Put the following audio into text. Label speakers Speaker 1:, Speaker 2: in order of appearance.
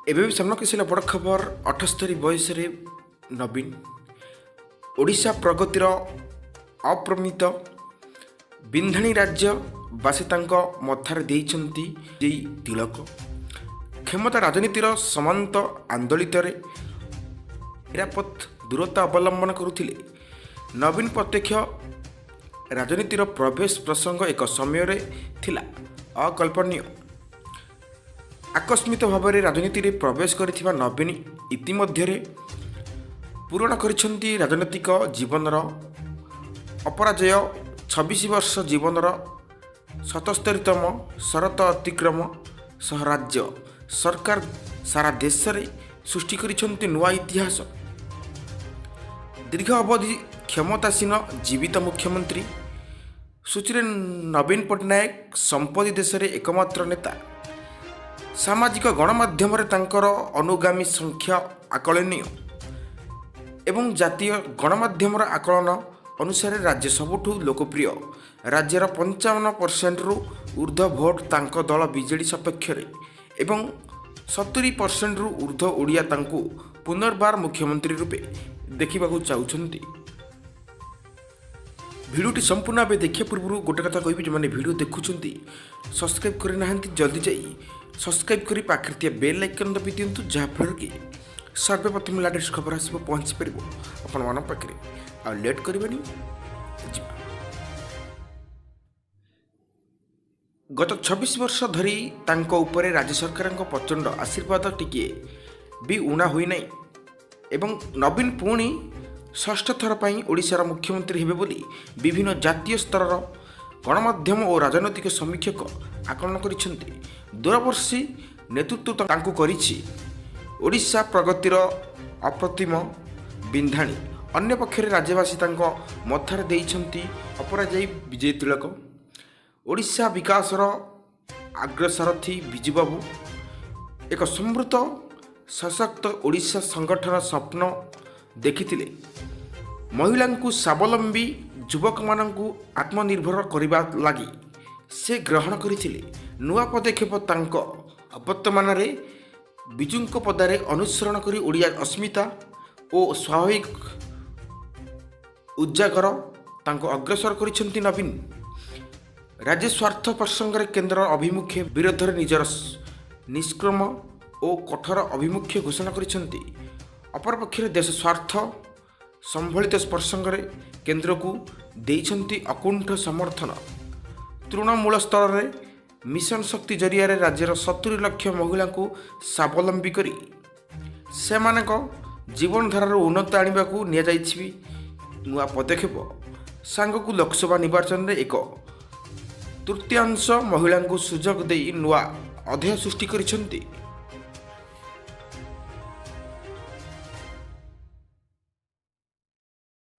Speaker 1: ଏବେ ବି ସାମ୍ନାକୁ ଆସିଲା ବଡ଼ ଖବର। 78 ବୟସରେ ନବୀନ ଓଡ଼ିଶା ପ୍ରଗତିର ଅପ୍ରମିତ ବିନ୍ଧାଣୀ। ରାଜ୍ୟବାସୀ ତାଙ୍କ ମଥାରେ ଦେଇଛନ୍ତି ଯେଇ ତିଳକ। କ୍ଷମତା ରାଜନୀତିର ସମାନ୍ତ ଆନ୍ଦୋଳିତରେ ନିରାପଦ ଦୂରତା ଅବଲମ୍ବନ କରୁଥିଲେ ନବୀନ। ପ୍ରତ୍ୟକ୍ଷ ରାଜନୀତିର ପ୍ରବେଶ ପ୍ରସଙ୍ଗ ଏକ ସମୟରେ ଥିଲା ଅକଳ୍ପନୀୟ। ଆକସ୍ମିକ ଭାବରେ ରାଜନୀତିରେ ପ୍ରବେଶ କରିଥିବା ନବୀନ ଇତିମଧ୍ୟରେ ପୂରଣ କରିଛନ୍ତି ରାଜନୈତିକ ଜୀବନର ଅପରାଜୟ 26 ବର୍ଷ। ଜୀବନର 77ତମ ଶରତ ଅତିକ୍ରମ ସହ ରାଜ୍ୟ ସରକାର ସାରା ଦେଶରେ ସୃଷ୍ଟି କରିଛନ୍ତି ନୂଆ ଇତିହାସ। ଦୀର୍ଘ ଅବଧି କ୍ଷମତାସୀନ ଜୀବିତ ମୁଖ୍ୟମନ୍ତ୍ରୀ ସୂଚୀରେ ନବୀନ ପଟ୍ଟନାୟକ ସମ୍ପତ୍ତି ଦେଶରେ ଏକମାତ୍ର ନେତା। ସାମାଜିକ ଗଣମାଧ୍ୟମରେ ତାଙ୍କର ଅନୁଗାମୀ ସଂଖ୍ୟା ଆକଳନୀୟ ଏବଂ ଜାତୀୟ ଗଣମାଧ୍ୟମର ଆକଳନ ଅନୁସାରେ ରାଜ୍ୟ ସବୁଠୁ ଲୋକପ୍ରିୟ। ରାଜ୍ୟର 55%ରୁ ଉର୍ଦ୍ଧ୍ୱ ଭୋଟ ତାଙ୍କ ଦଳ ବିଜେଡ଼ି ସପକ୍ଷରେ ଏବଂ 70%ରୁ ଉର୍ଦ୍ଧ୍ୱ ଓଡ଼ିଆ ତାଙ୍କୁ ପୁନର୍ବାର ମୁଖ୍ୟମନ୍ତ୍ରୀ ରୂପେ ଦେଖିବାକୁ ଚାହୁଁଛନ୍ତି। ଭିଡ଼ିଓଟି ସମ୍ପୂର୍ଣ୍ଣ ଭାବେ ଦେଖିବା ପୂର୍ବରୁ ଗୋଟେ କଥା କହିବି, ଯେଉଁମାନେ ଭିଡ଼ିଓ ଦେଖୁଛନ୍ତି, ସବସ୍କ୍ରାଇବ୍ କରିନାହାନ୍ତି, ଜଲ୍ଦି ଯାଇ ସବସ୍କ୍ରାଇବ୍ କରି ପାଖରେ ଥିବା ବେଲ୍ ଆଇକନ୍ ଦବାଇ ଦିଅନ୍ତୁ, ଯାହାଫଳରେ କି ସର୍ବପ୍ରଥମେ ଲାଟେଷ୍ଟ ଖବର ଆସିବ, ପହଞ୍ଚି ପାରିବ ଆପଣମାନଙ୍କ ପାଖରେ। ଆଉ ଲେଟ୍ କରିବାନି, ଯିବା। ଗତ 26 ବର୍ଷ ଧରି ତାଙ୍କ ଉପରେ ରାଜ୍ୟ ସରକାରଙ୍କ ପ୍ରଚଣ୍ଡ ଆଶୀର୍ବାଦ ଟିକିଏ ବି ଊଣା ହୋଇନାହିଁ ଏବଂ ନବୀନ ପୁଣି ଷଷ୍ଠ ଥର ପାଇଁ ଓଡ଼ିଶାର ମୁଖ୍ୟମନ୍ତ୍ରୀ ହେବେ ବୋଲି ବିଭିନ୍ନ ଜାତୀୟ ସ୍ତରର ଗଣମାଧ୍ୟମ ଓ ରାଜନୈତିକ ସମୀକ୍ଷକ ଆକଳନ କରିଛନ୍ତି। ଦୂରଦର୍ଶୀ ନେତୃତ୍ୱ ତାଙ୍କୁ କରିଛି ଓଡ଼ିଶା ପ୍ରଗତିର ଅପ୍ରତିମ ବିନ୍ଧାଣୀ। ଅନ୍ୟପକ୍ଷରେ ରାଜ୍ୟବାସୀ ତାଙ୍କ ମଥାରେ ଦେଇଛନ୍ତି ଅପରାଜୟୀ ବିଜୟ ତିଳକ। ଓଡ଼ିଶା ବିକାଶର ଅଗ୍ରସାରଥୀ ବିଜୁବାବୁ ଏକ ସମୃଦ୍ଧ, ସଶକ୍ତ ଓଡ଼ିଶା ସଂଗଠନ ସ୍ୱପ୍ନ ଦେଖିଥିଲେ। ମହିଳାଙ୍କୁ ସ୍ୱାବଲମ୍ବୀ, ଯୁବକମାନଙ୍କୁ ଆତ୍ମନିର୍ଭର କରିବା ଲାଗି ସେ ଗ୍ରହଣ କରିଥିଲେ ନୂଆ ପଦକ୍ଷେପ। ତାଙ୍କ ଅବର୍ତ୍ତମାନରେ ବିଜୁଙ୍କ ପଦାରେ ଅନୁସରଣ କରି ଓଡ଼ିଆ ଅସ୍ମିତା ଓ ସ୍ୱାଭାବିକ ଉଜାଗର ତାଙ୍କୁ ଅଗ୍ରସର କରିଛନ୍ତି ନବୀନ। ରାଜ୍ୟ ସ୍ୱାର୍ଥ ପ୍ରସଙ୍ଗରେ କେନ୍ଦ୍ର ଆଭିମୁଖ୍ୟ ବିରୋଧରେ ନିଜର ନିଷ୍କ୍ରମ ଓ କଠୋର ଆଭିମୁଖ୍ୟ ଘୋଷଣା କରିଛନ୍ତି। ଅପରପକ୍ଷରେ ଦେଶ ସ୍ୱାର୍ଥ ସମ୍ବଳିତ ପ୍ରସଙ୍ଗରେ କେନ୍ଦ୍ରକୁ ଦେଇଛନ୍ତି ଅକୁଣ୍ଠ ସମର୍ଥନ। ତୃଣମୂଳ ସ୍ତରରେ ମିଶନ ଶକ୍ତି ଜରିଆରେ ରାଜ୍ୟର 70 ଲକ୍ଷ ମହିଳାଙ୍କୁ ସ୍ୱାବଲମ୍ବୀ କରି ସେମାନଙ୍କ ଜୀବନଧାରାରୁ ଉନ୍ନତି ଆଣିବାକୁ ନିଆଯାଇଛି ବି ନୂଆ ପଦକ୍ଷେପ। ସାଙ୍ଗକୁ ଲୋକସଭା ନିର୍ବାଚନରେ ଏକ ତୃତୀୟାଂଶ ମହିଳାଙ୍କୁ ସୁଯୋଗ ଦେଇ ନୂଆ ଅଧ୍ୟାୟ ସୃଷ୍ଟି କରିଛନ୍ତି।